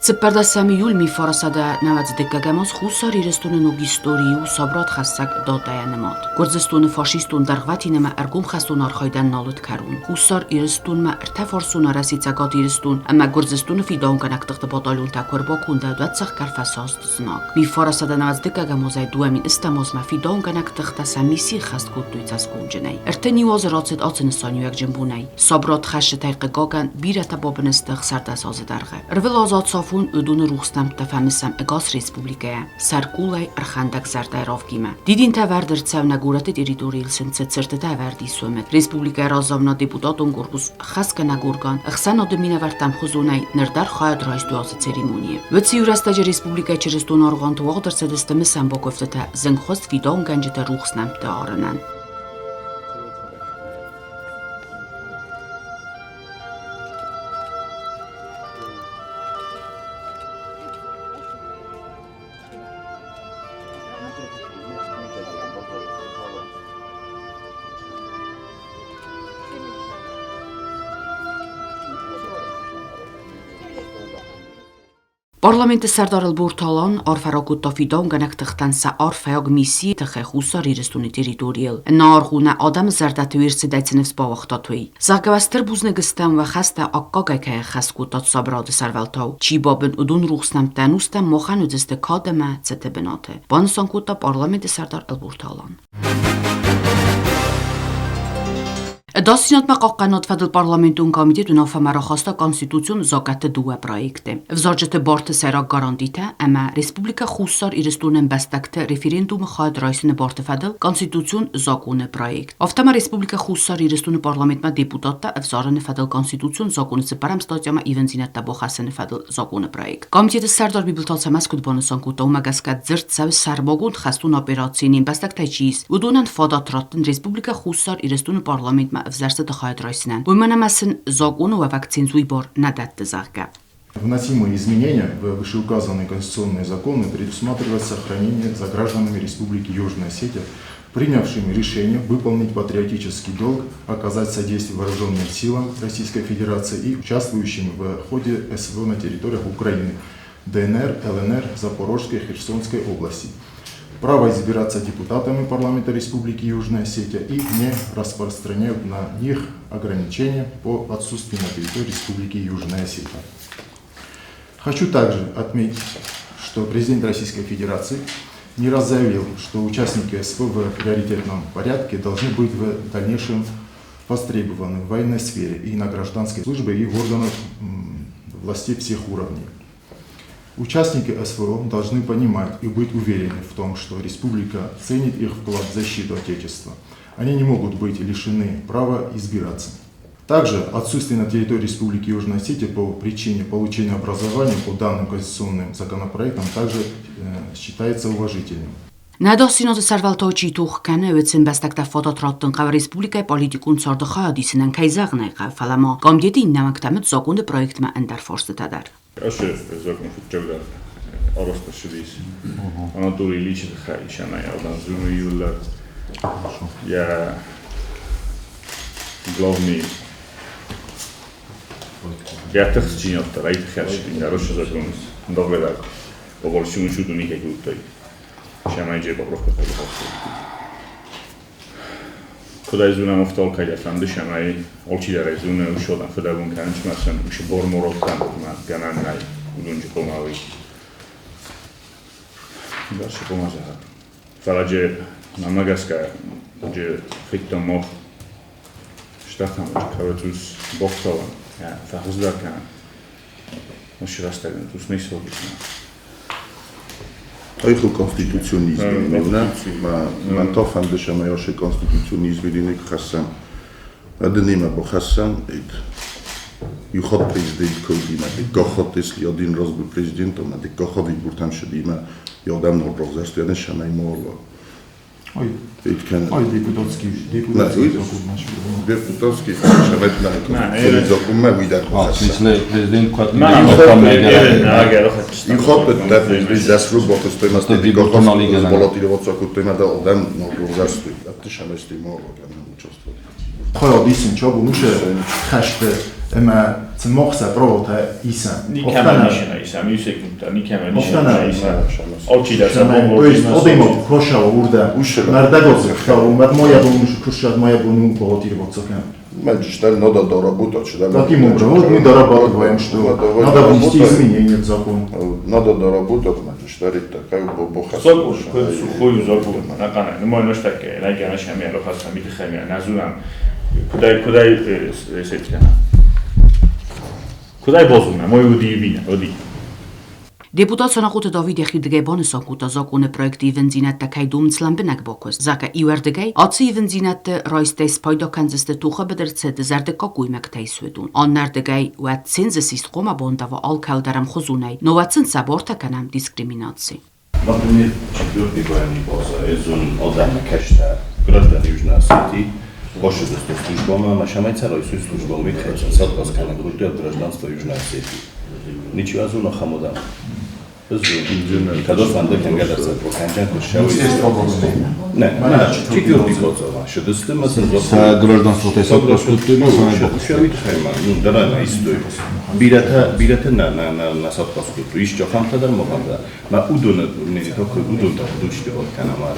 14 июль 1992 аз Хуссар Ирыстоны ног историйы у сабырадхӕссӕг датӕйӕ нымад. Гуырдзыстоны фашистон дӕргъвӕтинӕмӕ ӕргом хӕстон архайдӕн нал уыд кӕрон. Хуссар Ирыстонмӕ ӕртӕфарсон арӕзт Цӕгат Ирыстон ӕмӕ Гуырдзыстоны фидауынгӕнӕг тыхты батальонтӕ куы ӕрбакондӕуыд, уӕд цӕхгӕр фӕсаст знаг. 1992 азӕй 2000 азмӕ фидауынгӕнӕг тыхтӕ сӕ мисси ӕххӕст кодтой цӕсгомджынӕй. 30 азы рацыд ацы нысаниуӕгджын бонӕй. Сабырадхӕсджытӕй хъыгагӕн, бирӕтӕ бабын сты 16 азы дӕргъы. Ӕрвылаз ацафон уыдоны рухс нӕмттӕ фӕмысӕм ӕгас республикӕйӕ, сӕркъулӕй, ӕрхӕндӕг зӕрдӕйы равгимӕ. Дидинтӕ ӕвӕрд ӕрцӕуы нӕ горӕты территорийыл сын цы цыртытӕ ӕвӕрд ис, уымӕ. Республикӕйы разамынад депутатон корпус, хӕсгӕнӕг орган, ӕхсӕнады минӕвӕрттӕ ӕмхуызонӕй ныр дӕр хайад райстой ацы церемонийы. Уыцы иу рӕстӕджы республикӕйы чырыстон аргъуанты уагъд ӕрцыдысты мысӕн бакуывдтытӕ зынгхуыст фидауынгӕнджыты рухс нӕмттӕ арынӕн. Парламенты сӕрдар Ӕлборты Алан арфӕ ракодта фидауынгӕнӕг тыхтӕн сӕ арфӕйаг миссийы тыххӕй Хуссар Ирыстоны территорийыл. Ӕнӕаргъ у нӕ адӕмы зӕрдӕты уе рцыдӕй цы ныфс бауагътат, уый. Зӕгъгӕ, уӕ стыр бузныг стӕм, уӕ хӕстӕ аккагӕй кӕй ӕххӕст кодтат сабырады сӕрвӕлтау. Чи бабын, уыдон рухс нӕмттӕ ӕнустӕм махӕн уыдзысты кад ӕмӕ цыты бынаты, банысан кодта парламенты сӕрдар Ӕлборты Алан. Ӕдасдзинадмӕ хъахъхъӕнынады фӕдыл парламентон комитет уынаффӕмӕ рахаста конституцион закъӕтты дыууӕ проекты. Ӕвзарджыты барты сӕйраг гарантитӕ ӕмӕ Республикӕ Хуссар Ирыстоны ӕмбӕстӕгты референдумы хайад райсыны барты фӕдыл конституцион закъоны проект. Афтӕ ма Республикӕ Хуссар Ирыстоны парламентмӕ депутаттӕ ӕвзарыны фӕдыл конституцион закъоны цыппӕрӕм статьямӕ ивындзинӕдтӕ бахӕссыны фӕдыл закъоны проект. Комитеты сӕрдар Бибылты Ацӕмӕз куыд банысан кодта, уымӕ гӕсгӕ дзырд цӕуы сӕрмагонд хӕстон операцийы не мбӕстӕгтӕй чи ис, уыдонӕн фадат раттын Республикӕ Хуссар Ирыстоны парламентмӕ ӕвзӕрстыты хайад райсынӕн, уымӕн ӕмӕ сын закъоны уӕвӕг цензурӕйы бар нӕ дӕтты, зӕгъгӕ. Вносимые изменения в вышеуказанные конституционные законы предусматривают сохранение за гражданами Республики Южная Осетия, принявшими решение выполнить патриотический долг, оказать содействие вооруженным силам Российской Федерации и участвующим в ходе СВО на территориях Украины, ДНР, ЛНР, Запорожской и Херсонской области. Право избираться депутатами парламента Республики Южная Осетия и не распространяют на них ограничения по отсутствию на территории Республики Южная Осетия. Хочу также отметить, что президент Российской Федерации не раз заявил, что участники СВО в приоритетном порядке должны быть в дальнейшем востребованы в военной сфере и на гражданской службе и в органах власти всех уровней. Участники СВО должны понимать и быть уверены в том, что республика ценит их вклад в защиту Отечества. Они не могут быть лишены права избираться. Также отсутствие на территории Республики Южная Осетия по причине получения образования по данным конституционным законопроектам также считается уважительным. Нӕ ӕдасдзинады сӕрвӕлтау чи тох кӕны, уыцы ӕмбӕстӕгтӕ фадат раттын хъӕуы республикӕйы политикон царды хайад исынӕн, кӕй зӕгъын ӕй хъӕуы, фӕлӕ ма комитеты иннӕ уӕнгтӕм уыд законы проектмӕ ӕндӕр фарстытӕ дӕр. Ацы закъон фыццагдӕр арӕзт ӕрцыдис Анатолий Ильичы тыххӕй исӕнӕй Алданзуны иуылдӕр йӕ главный йӕ тыхстдзинӕдтӕ райтыхӕсти арӕзт закъон доглядак по большому счету никаких утай. Semai поправка Кудай зунам офтол кайдасан дышамай олчидарай зуна ушодан фыдабун канчмасан уш бормороттан ма гананнай удунжи комави. Дальше помаза. Фаладже намагаска же хиттон мох штахам каватус бохтолан я фахуздаркан. Уш растаган тус нисогис. Айху конституционизм, на man tofan de shamayosh конституционизм диник хасан. Аднима бо хасан ит юхот президент кодима де гохот эсли один раз был президентом, де гохот буртам шедима йодам норброзастуян шамай моло. Ой, It ой, депутатский, депутатский закон депутатский шамай закон ма видар хасан. Президент кват Юхот да засру ботостоимас де гохот болотиловоцокутема да одам норброзастуй. Дати шамай моло ган участвовать. Хайад исын чабун уше хашты Ӕмӕ сын мах сӕ правотӕ исӕм. Никӕмӕн исӕн исӕм, иу секунд та, никӕмӕн исӕн исӕм. Алчидӕр сӕ То есть адӕймаг куы урдӕм, мӕрдӕгодзыхтау, мӕд моя бон куысад, моя бон у баллотироваться кӕнын. Надо доработать, да? Таким образом, вот мы дорабатываем, что надо внести изменения в закон. Надо доработать, значит, такая бохаса. Сухой закон, накана, ну мой наш такая, найгана шамия, лохаса, митхамия, назунам. Кудай, кудай, ესეთი кудай бозуна, мой удивина, оди. Депутат Сонахуты Давид ӕхирдыгӕй банысан кодта закъоны проекты ивындзинӕдтӕ кӕй домынц лӕмбынӕг бакуыст. Зӕгъгӕ, иуӕрдыгӕй ацы ивындзинӕдты райстӕй спайда кӕндзысты тохы быдыр цы дызӕрдыггаг гоймӕгтӕ ис, уыдон. Аннӕрдыгӕй уӕд цензы сист хъуамӕ бандава алкӕуыл дӕр ӕмхуызонӕй, науӕд сын сӕ бартӕ кӕнӕм дискриминаци. Например, четвертый военный база, эзон одамы кэшта граждан Южной Осетии, Государство службама, машамайца ройсуй службами хецен, садгаз канагрудия гражданство Южной Осетии. Ничего азуна хамодам. Кадо фанда кангада канджан кушави. Не, на четвертый база, шедесты масен Са гражданство те садгаз шави хайма, ну дара на истой. Бирата бирата на на на на садгаз куту, иш ჯოხამთა და მოხამთა. მა უდონ ნე თოქ უდონ და დუჩტი ოდ канамარ.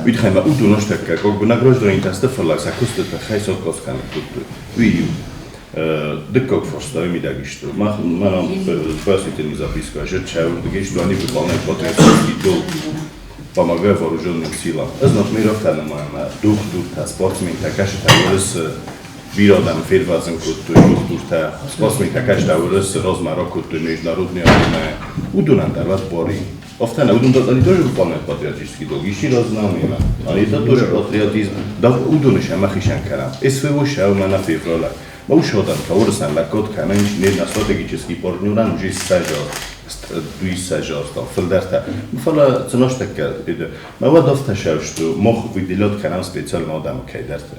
Ვითხამა უდონ ოშტაკა კოგ награжден таста фла сакустата хай садгаз канагрудду. Ви дыккаг форста мидагишто. Мах манам здравствуйте записка, что чаврдгиш, они выполняют патриотический долг, помогая вооруженным силам. Ez например, автонома дух дурта спортсмен та кашта урс биродам фервазен куту дух дурта спортсмен та кашта урс розмаро куту международный арена удунан дарват бори. Офтана удун они тоже выполняют патриотический долг. Иши разнамина. Они это тоже патриотизм. Да удун шамахишан карам. СВО шау мана февраля. Ма ушодан каурсан лакот канан не на стратегический партнеран уже сажа дуис сажа филдарта. Фала цноштака ида. Ма вадофта шау что мох выделят канам специально адам кайдарта.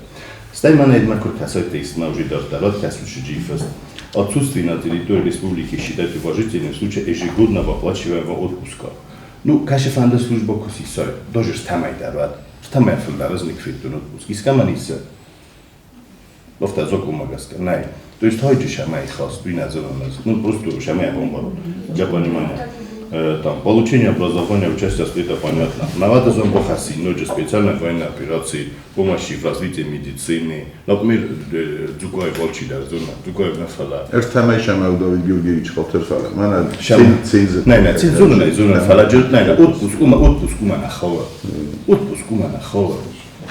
Стай мана эдма кур касой текст ма уже дарталот касу шиджифас. Отсутствие на территории республики считать уважительным в случае ежегодно выплачиваемого отпуска. Ну, кашефанда служба косисой, даже стамай дарват. Стамай филдараз никфитун отпуск. Искаманиса. Офта зоку магаска, най. То есть хойджи шамай хас, ну просто шамай бомба. Для понимания. Там, получение образования, участие, это понятно. Навадазон бохаси, но же специальной военной операции, помощи в развитии медицины. Например, Дзукоев олчида, зона, Дзукоев нафала. ერთამაი შამაუ დავით გიორგიევიჩ ხოთერფალა. მანა ცენზ ნაი, ნაი, ცენზურა, ზონა ფალა ჯერ ნაი, отпуск ума отпуск ума нахова. Отпуск ума нахова.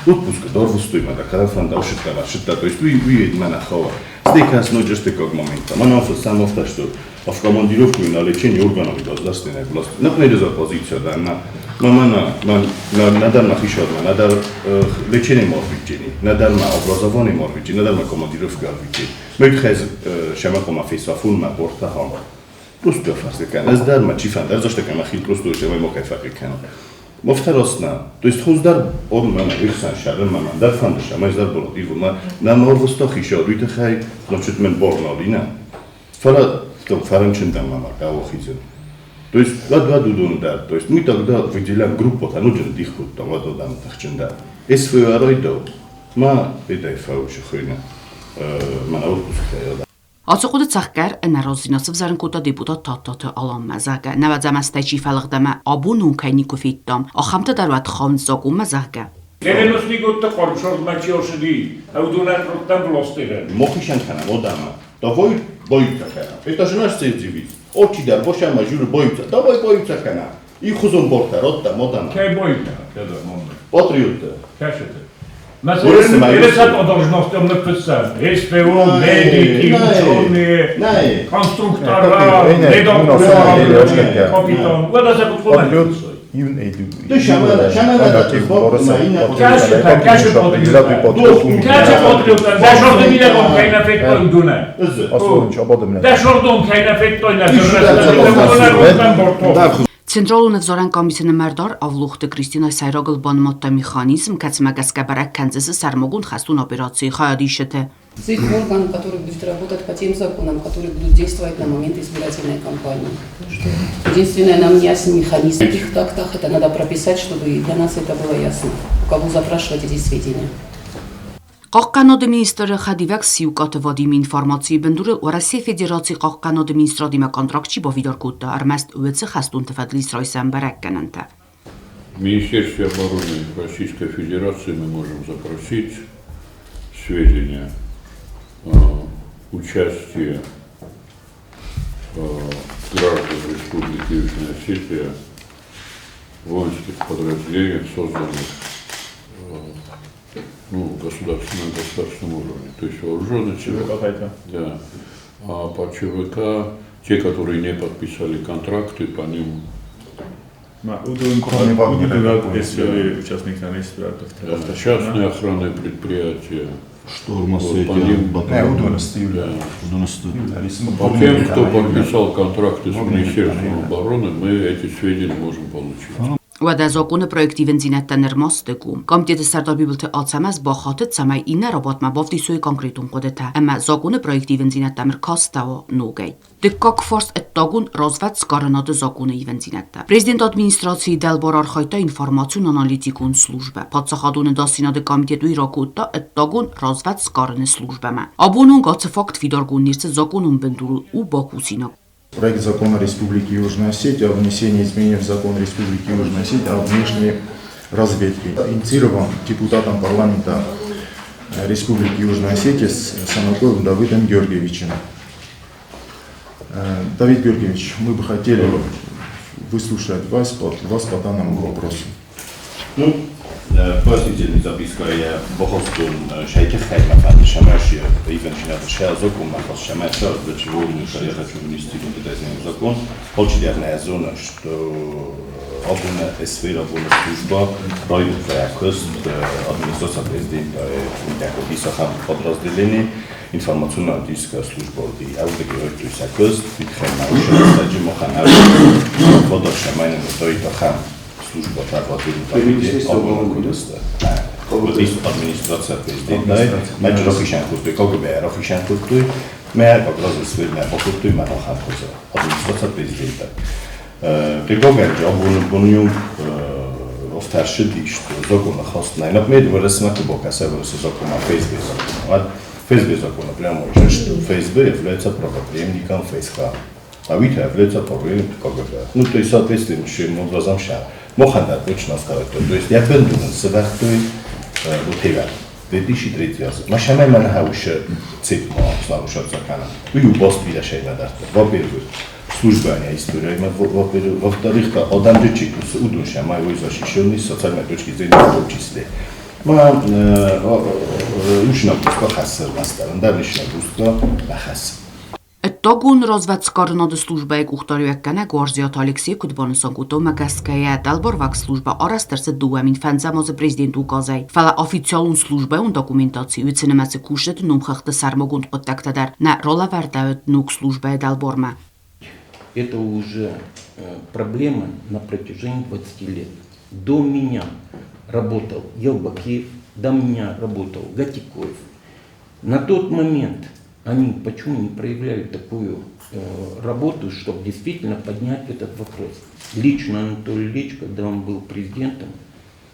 Отпуск дорвустуйма да карафан да ушитка шитта, то есть ви ви мана хова. Стекас но just такой момент. Мана сам офта что в командировку на лечение органов государственной власти. Например, за позицию да на мана на надар на хишод надар лечение морфиджини, надар на образование морфиджини, надар на командировку арвиджини. Мекхез шамакома фесафун ма борта хам. Просто фарсикан. Ez dar ma чифан дар зашта кана хил просто шамай мокайфақи кана. Мофтаросна. То есть хуздар он мана ихсан шары мана дар фанда шамай здар болот иву ма на морвусто хишо дуйта хай значит мен борнолина. Фала то фаранченда мама кавохизе. То есть вад вад удун дар. То есть мы тогда выделяем группу, та нужен дихут там вад одам тахченда. СВО ройдо. Ма эдай фауши хойна. Мана отпуск та Ацы хъуыды цӕхгӕр ӕнӕразыдзинад сывзӕрын кодта депутат Тадтаты Аланмӕ, зӕгъгӕ, нӕвӕдзӕм азтӕй чи фӕлыгъд ӕмӕ абоны онг кӕй никуы федтам, ахӕмтӕ дӕр уӕд хауынц закъонмӕ, зӕгъгӕ. 90 қоршормачиошди, аудунат влостивен. Мохишан кана одама. Да вой боюца кана. Это же наш цевзиви. Очи дар бошама жур боюца. Да вой боюца кана. И хузон борта ротта модама. Кай боюца? Када монда. Патриота. Кашете. Масалан, должностям написал. СПО, медики, ученые, конструктора, редактора, капитан. Вот это Патриот Централон ӕвзарӕн къамисы нымӕрдар Авлухты Кристина сӕйрагыл банымадта механизм, кӕцымӕ гӕсгӕ бӕрӕг кӕндзысы сӕрмагонд хӕстон операцийы хайадисджыты. ЦИК – орган, который будет работать по тем законам, которые будут действовать на момент избирательной кампании. Единственное, нам не ясен механизм. В каких тактах это надо прописать, чтобы для нас это было ясно. У кого запрашивать эти сведения. Хъахъхъӕнады министры хӕдивӕг Сиукъаты Вадимы информацийы бындурыл Уӕрӕсейы Федерацийы Хъахъхъӕнады министрадимӕ контракт чи бафидар кодта, ӕрмӕст уыцы хӕстонты фӕдыл ис райсӕн бӕрӕггӕнӕнтӕ. В Министерстве обороны Российской Федерации мы можем запросить сведения о участии граждан Республики Южная Осетия в воинских подразделениях, созданных, ну, на государственном уровне, то есть вооруженные силы. Да. А по ЧВК, те, которые не подписали контракты, по ним. Частные охранные предприятия. Шторм. Вот, по тем, кто подписал контракты с Министерством обороны, мы эти сведения можем получить. Уӕдӕ закъоны проект ивындзинӕдтӕ нырма стыг у. Комитеты сӕрдар Бибылты Ацӕмӕз бахатыд, цӕмӕй иннӕ рабадтмӕ бавдисой конкретон хъуыдытӕ ӕмӕ закъоны проекты ивындзинӕдтӕм ӕркастӕуа ногӕй. Дыккаг фарст ӕддагон развӕдсгарынады закъоны ивындзинӕдтӕ. Президенты администрацийы дӕлбар архайдта информацион-аналитикон службӕ. Паддзахадон ӕдасдзинады комитет уый ракодта ӕддагон развӕдсгарыны службӕмӕ. Абоны онг ацы факт фидаргонд не рцыд закъонон бындурыл, у бакусинаг. Проект закона Республики Южная Осетия о внесении изменений в закон Республики Южная Осетия о внешней разведке. Инициирован депутатом парламента Республики Южная Осетия Санакоевым Давыдом Георгиевичем. Давид Георгиевич, мы бы хотели выслушать вас по данному вопросу. Ну, пояснительная записка я бохостун шайки хайма шамаши ивенчина ша закон махас шамаша, для чего я хочу внести вот это изменение в закон. Очевидная зона, что абона сфера, абона служба, район администрация президента, исахан подразделение, информационно-аналитическая служба, и служба администрация президента, администрация президента. ФСБ закона прямо уже, что ФСБ является правопреемником ФСХ, а ВИТА является правопреемником КГБ. Ну, то есть, соответствующим образом, Моханда точно сказать, то есть я бендун свахтой бутева 2003 раз. Машамай манхауш цепмо славушацакана. Уюбост видашайнадарта. Во-первых, службаня история, во-вторых, адамжичи удунша моего защищенный с социальной точки зрения в том числе. Ма ушна хасыр мастарында нишна густа бахас. Ӕддагон развӕдсгарынады службӕйы къухдариуӕггӕнӕг Уарзиаты Алексей куыд банысан кодта, уымӕ гӕсгӕйӕ дӕлбарвӕг службӕ арӕзт ӕрцыд 2005 азы президенты указӕй, фӕлӕ официалон службӕйон документаци уыцы нымӕцы кусджыты номхыгъдты сӕрмагонд хъуыддӕгтӕ дӕр нӕ ралӕвӕрдӕуыд ног службӕйы дӕлбармӕ. Это уже проблема на протяжении 20 лет. До меня работал Елбакиев, до меня работал Гатикоев. На тот момент они почему не проявляют такую работу, чтобы действительно поднять этот вопрос? Лично Анатолий Ильич, когда он был президентом,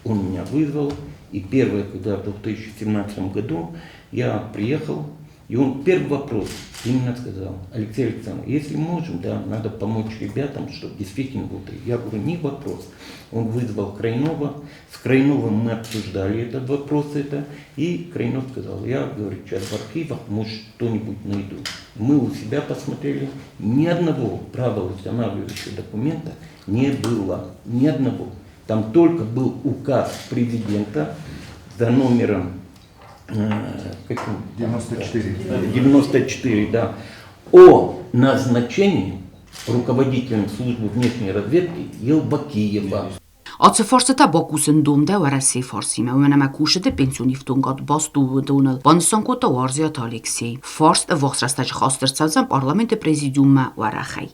он меня вызвал. И первое, когда в 2017 году я приехал, и он первый вопрос именно сказал: Алексей Александрович, если можем, да, надо помочь ребятам, чтобы действительно было. Я говорю, не вопрос. Он вызвал Крайнова, с Крайновым мы обсуждали этот вопрос, и Крайнов сказал, я, говорю, сейчас в архивах, может, что-нибудь найду. Мы у себя посмотрели, ни одного правоустанавливающего документа не было, ни одного. Там только был указ президента за номером 94. 94, да, о назначении руководителем службы внешней разведки Елбакиева. Ацы фарстытӕ бакусын домдӕ Уӕрӕсейы фарсимӕ, уымӕн ӕмӕ кусджыты пенсион ифтонгад баст у уыдоныл, банысан кодта Уарзиаты Алексей. Фарст ӕввахс рӕстӕджы хаст ӕрцӕудзӕн парламенты президиуммӕ уӕрӕхӕй.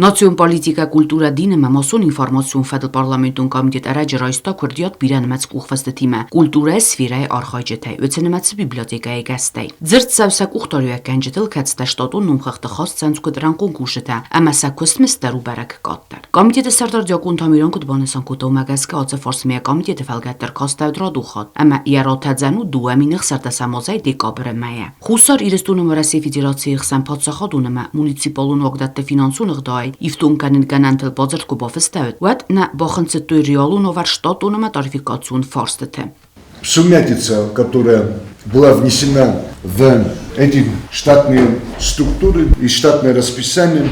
Национ политикӕ, культурӕ, дин ӕмӕ массон информацион фӕдыл парламентон комитет ӕрӕджы райста куырдиат бирӕнымӕц къухфыстытимӕ культурӕйы сферӕйы архайджытӕй, уыцы нымӕцы библиотекӕйы гӕстӕй. Дзырд цӕуы сӕ къухдариуӕггӕнджытыл, кӕцытӕ штатон номхыгъды хаст цӕуынц куыд рӕнхъон кусджытӕ ӕмӕ сӕ куыстмызд дӕр у бӕрӕг къаддӕр. Комитеты сӕрдар Диакъон Тамиран куыд банысан кодта, уымӕ гӕсгӕ ацы фарсмӕ комитеты фӕлгӕтты ӕркастӕуыд радухат ӕмӕ йӕ ратӕдзӕн у 2016 азӕй декабры мӕйӕ. Хуссар Ирыстон ӕмӕ Уӕрӕсейы Федерацийы хсӕн паддзахадон ӕмӕ муниципалон уагдӕтты финансон ӕгъдауӕй ифтонг кӕнын гӕнӕнтыл бадзырд куы бафыстӕуыд, уӕд нӕ бахынцыдтой реалон уавӕр штатон ӕмӕ тарификацион фарстыты. Сумятица, которая была внесена в эти штатные структуры и штатное расписание,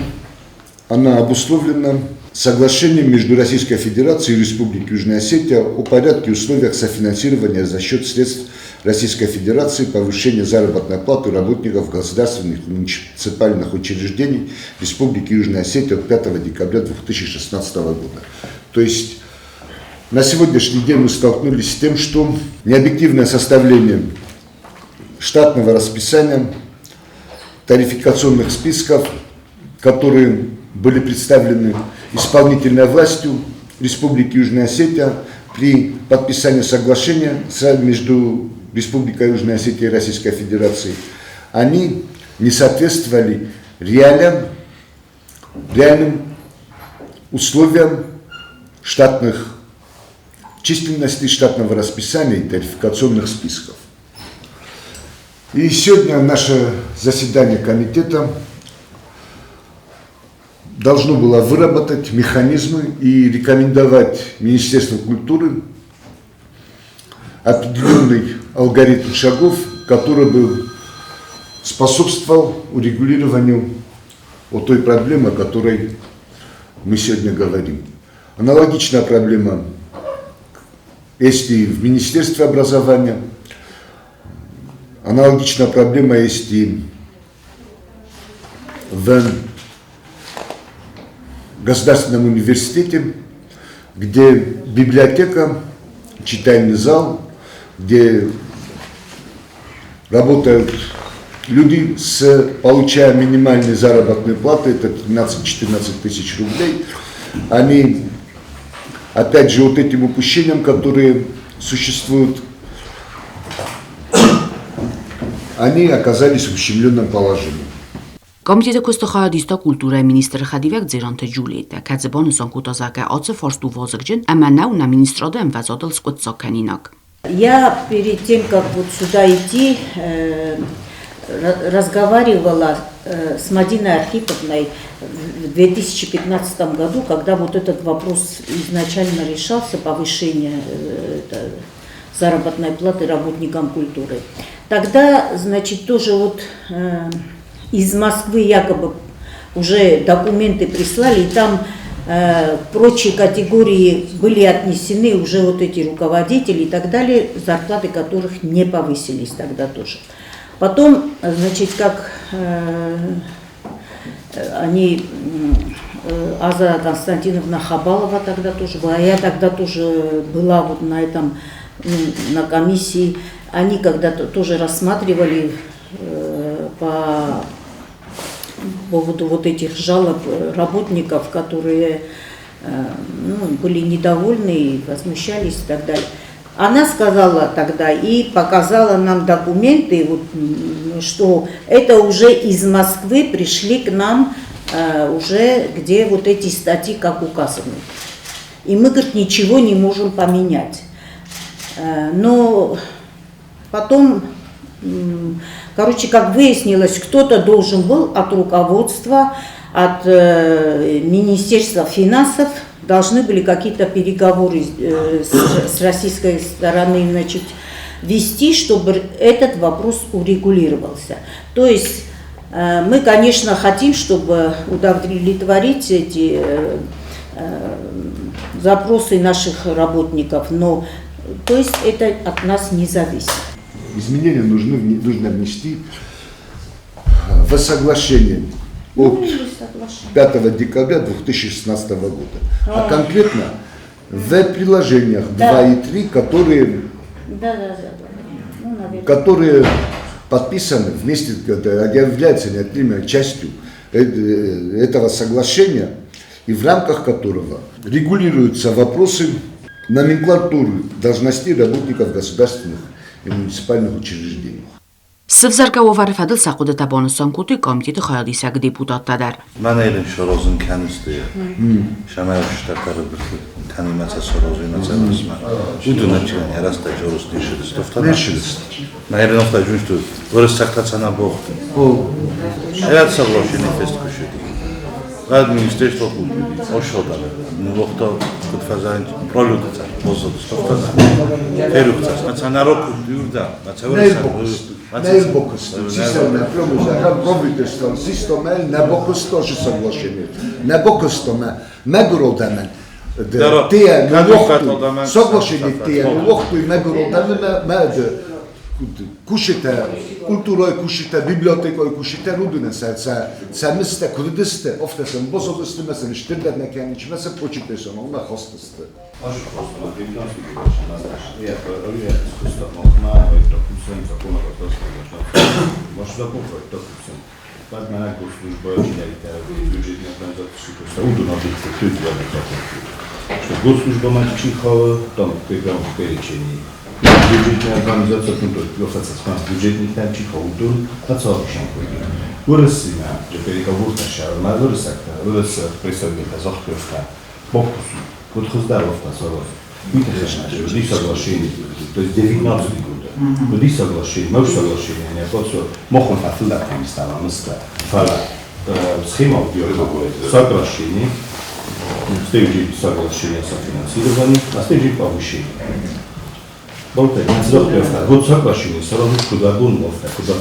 она обусловлена соглашением между Российской Федерацией и Республикой Южная Осетия о порядке и условиях софинансирования за счет средств Российской Федерации повышения заработной платы работников государственных и муниципальных учреждений Республики Южная Осетия от 5 декабря 2016 года. То есть на сегодняшний день мы столкнулись с тем, что необъективное составление штатного расписания, тарификационных списков, которые были представлены исполнительной властью Республики Южная Осетия при подписании соглашения между Республикой Южная Осетия и Российской Федерацией, они не соответствовали реалиям, реальным условиям штатных численности, штатного расписания и тарификационных списков. И сегодня наше заседание комитета должно было выработать механизмы и рекомендовать Министерству культуры определенный алгоритм шагов, который бы способствовал урегулированию вот той проблемы, о которой мы сегодня говорим. Аналогичная проблема есть и в Министерстве образования, аналогичная проблема есть и в Государственном университете, где библиотека, читальный зал, где работают люди, получая минимальные заработные платы, это 13-14 тысяч рублей, они, опять же, вот этим упущениям, которые существуют, они оказались в ущемленном положении. Комитеты куысты хайадиста культурӕйы министры хӕдивӕг Дзеранты Джульеттӕ, кӕцы банысан кодта, зӕгъгӕ, ацы фарст у вазыгджын ӕмӕ нӕу нӕ министрады ӕмвӕзадыл скъуыддзагкӕнинаг. Я перед тем, как вот сюда идти, разговаривала с Мадиной Архиповной в 2015 году, когда вот этот вопрос изначально решался, повышение заработной платы работникам культуры. Тогда, значит, тоже вот из Москвы якобы уже документы прислали, и там прочие категории были отнесены уже вот эти руководители и так далее, зарплаты которых не повысились тогда тоже. Потом, значит, как они, Аза Константиновна Хабалова тогда тоже была, я тогда тоже была вот на этом, на комиссии, они когда-то тоже рассматривали по поводу вот этих жалоб работников, которые были недовольны и возмущались и так далее. Она сказала тогда и показала нам документы, вот, что это уже из Москвы пришли к нам, уже где вот эти статьи как указаны. И мы, говорит, ничего не можем поменять. Но потом, короче, как выяснилось, кто-то должен был от руководства, от Министерства финансов, должны были какие-то переговоры с российской стороны, значит, вести, чтобы этот вопрос урегулировался. То есть мы, конечно, хотим, чтобы удовлетворить эти запросы наших работников, но то есть это от нас не зависит. Изменения нужно внести в соглашение от 5 декабря 2016 года. А конкретно в приложениях 2 и 3, которые, которые подписаны вместе, являются неотъемлемой частью этого соглашения и в рамках которого регулируются вопросы номенклатуры должностей работников государственных и муниципальных учреждений. Сывзӕргӕ уавӕры фӕдыл сӕ хъуыдытӕ банысан кодтой комитеты хайадисӕг депутаттӕ дӕр. Мӕнӕ сорозын кӕнысты, самӕрстӕтары танимаца сорозын цӕрысмӕ. Уыдон чиган яраста жорус нешедыс. Нешедыс. Наверное, офта жуншту вырыс сактацана бохты. Ряд соглашений фест кушеди. Рад министерство культуры, ошода. Ну, кутфазан пролютца, бозодс, офтаза. Ферухцас, нацанарок юрда, нацаврса. Нелбокс, система правительство, система небокс тоже соглашение. Небокс то мегродемен. Те соглашение те лохту мегродемен ме кушите культурой кушите библиотекой кушите рудуне се се се мисте кудисте офтесен бозодисте месен штирдет некен чмесе почитесон онна хостесте. Госслужба там перечень. Бюджетная организация, то есть 19 года. Вот соглашение, мы соглашение, не просто мог он схема соглашение, следующее соглашение софинансирование, а следующее повышение. Вот соглашение сразу куда гон куда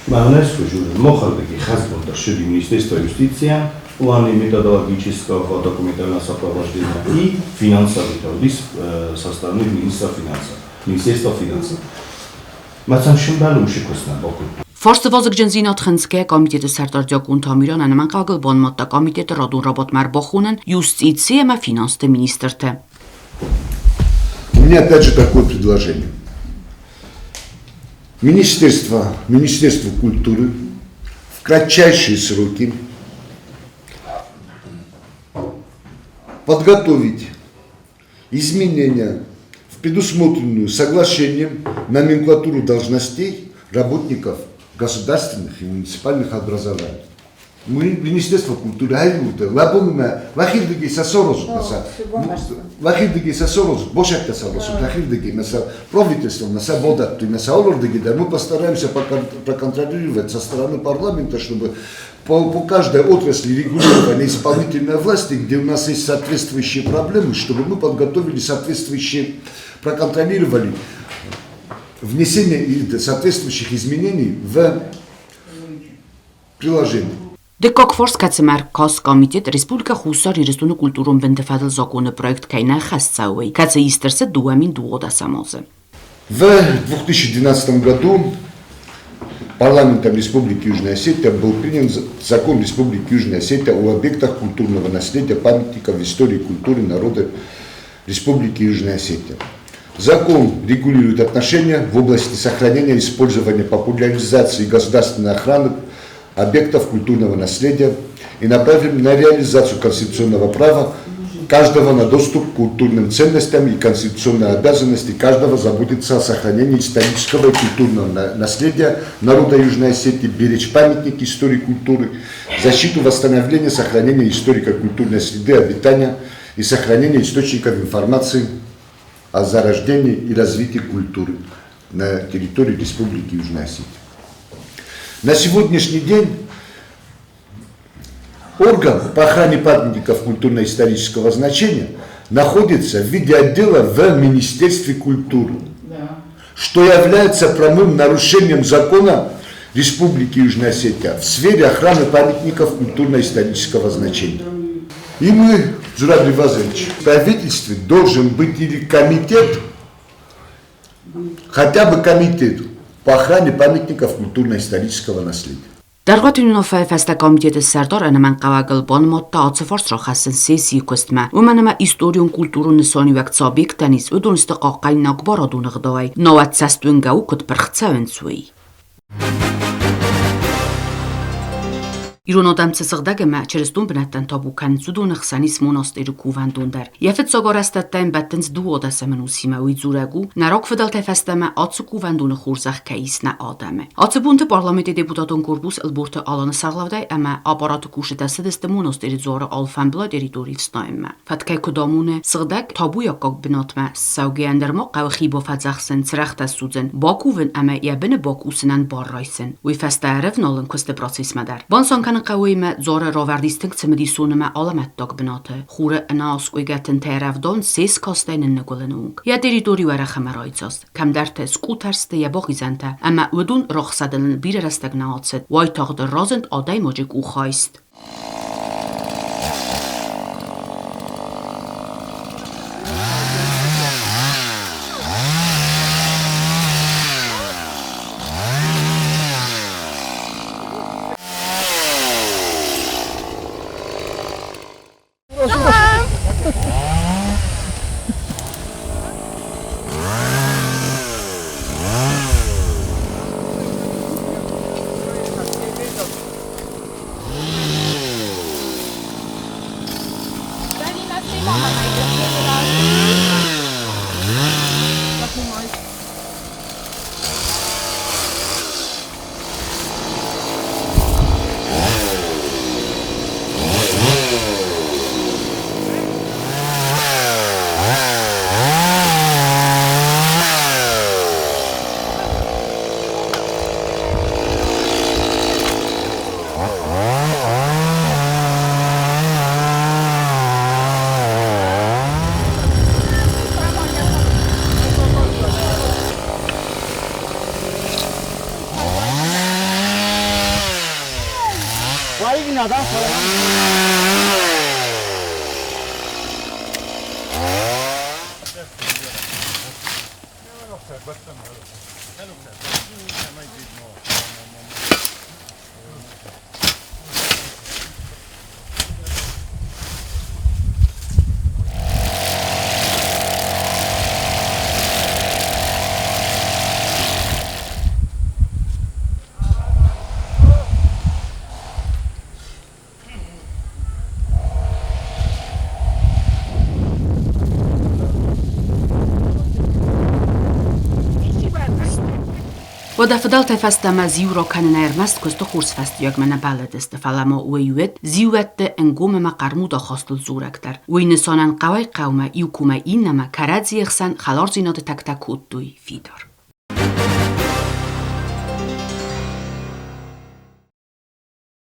Министерство юстиции, планы методологического документального сопровождения и финансовый со стороны министра финансов, Министерства финансов. Форсы вазыгджындзинад хынцгӕйӕ комитеты сӕрдар Диакъонты Амиран ӕнӕмӕнгхъӕуӕгыл банымадта комитеты радон рабадтмӕ ӕрбахонын юстици ӕмӕ финансты министрты. У меня опять же такое предложение. Министерство культуры в кратчайшие сроки подготовить изменения в предусмотренную соглашением номенклатуру должностей работников государственных и муниципальных образований. Министерство культуры аюрда лабонума лахирдиги сасорозут маса лахирдиги сасорозут бошакта сасорозут лахирдиги маса правительство маса бодат маса олордиги да мы постараемся проконтролировать со стороны парламента, чтобы по каждой отрасли регулирования исполнительной власти, где у нас есть соответствующие проблемы, чтобы мы подготовили соответствующие, проконтролировали внесение соответствующих изменений в приложение. Дыккаг фарс, кӕцымӕ ӕркаст комитет Республикӕ Хуссар Ирыстоны культурон бынты фӕдыл законы проект кӕй нӕ хӕст цӕуы, кӕцы ист ӕрцыд 2012 азы. В 2012 году парламентом Республики Южная Осетия был принят закон Республики Южная Осетия о объектах культурного наследия, памятников истории и культуры народа Республики Южная Осетия. Закон регулирует отношения в области сохранения, использования, популяризации государственной охраны объектов культурного наследия и направлен на реализацию конституционного права каждого на доступ к культурным ценностям и конституционной обязанности каждого заботиться о сохранении исторического и культурного наследия народа Южной Осетии, беречь памятники истории и культуры, защиту, восстановление, сохранение историко-культурной среды обитания и сохранение источников информации о зарождении и развитии культуры на территории Республики Южная Осетия. На сегодняшний день орган по охране памятников культурно-исторического значения находится в виде отдела в Министерстве культуры, что является прямым нарушением закона Республики Южная Осетия в сфере охраны памятников культурно-исторического значения. И мы, Зураб Ревазович, в правительстве должен быть или комитет, хотя бы комитет по охране памятников культурно-исторического наследия. Дӕргъвӕтин уынаффӕйы фӕстӕ комитеты сӕрдар ӕнӕмӕнгхъӕуӕгыл банымадта ацы фарст рахӕссын сессийы куыстмӕ, уымӕн ӕмӕ историон-культурон нысаниуӕг цы объекттӕн ис, уыдон сты хъахъхъӕнинаг барадон ӕгъдауӕй, науӕд цӕстуынгӕ у, куыд пырх цӕуынц, уый. Ирон адӕм цы сыгъдӕг ӕмӕ чырыстон бынӕттӕн табу кӕнынц, уыдоны хсӕн ис монастыры кувӕндон дӕр. Йӕ фыццаг арӕзтӕдтӕ йын бӕттынц дыууадӕсӕм ӕнусимӕ. Уый дзурӕг у, нӕ рагфыдӕлтӕй фӕстӕмӕ ацы кувӕндоны хорзӕх кӕй ис нӕ адӕмы. Ацы бонты парламенты депутатон корпус Ӕлборты Аланы сӕргълӕудӕй ӕмӕ аппараты кусджытӕ цыдысты монастыры дзуары алфӕмблай территорийы фснайынмӕ. Фӕткӕй куыд амоны, сыгъдӕг табуйаггаг бынатмӕ ссӕугӕйӕ нырма хъӕуы хи бафӕдзӕхсын, цырӕгътӕ ссудзын, бакувын ӕмӕ йӕ быны бакусынӕн бар райсын. Уый фӕстӕ ӕрӕвналын куысты процессмӕ дӕр. Банысан кӕнын хъӕуы ӕмӕ дзуары равӕрд ис тынг цымыдисон ӕмӕ алӕмӕттаг бынаты. Хуры ӕнӕаскъуыйгӕ тынтӕ ӕрӕвдауынц се скастӕй нынныгуылыны онг. Йӕ территори уӕрӕх ӕмӕ райдзаст. Кӕмдӕрты скъутӕрсты йӕ бахизӕнтӕ ӕмӕ уыдон рохсадыл ын бирӕ рӕстӕг нӕ ацыд. Уайтагъд разынд адӕймаджы къухайст. Уӕдӕ фыдӕлтӕй фӕстӕмӕ зиу ракӕнын ӕрмӕст куысты хорз фӕстиуӕгмӕ нӕ бӕллыдысты, фӕлӕ ма уый уыд зиууӕтты ӕнгом ӕмӕ хъӕрмуд ахастыл дзурӕг дӕр. Уый нысанӕн хъӕуӕй-хъӕумӕ, иу комӕй иннӕмӕ кӕрӕдзийы хсӕн хӕлардзинады тӕгтӕ кодтой фидар.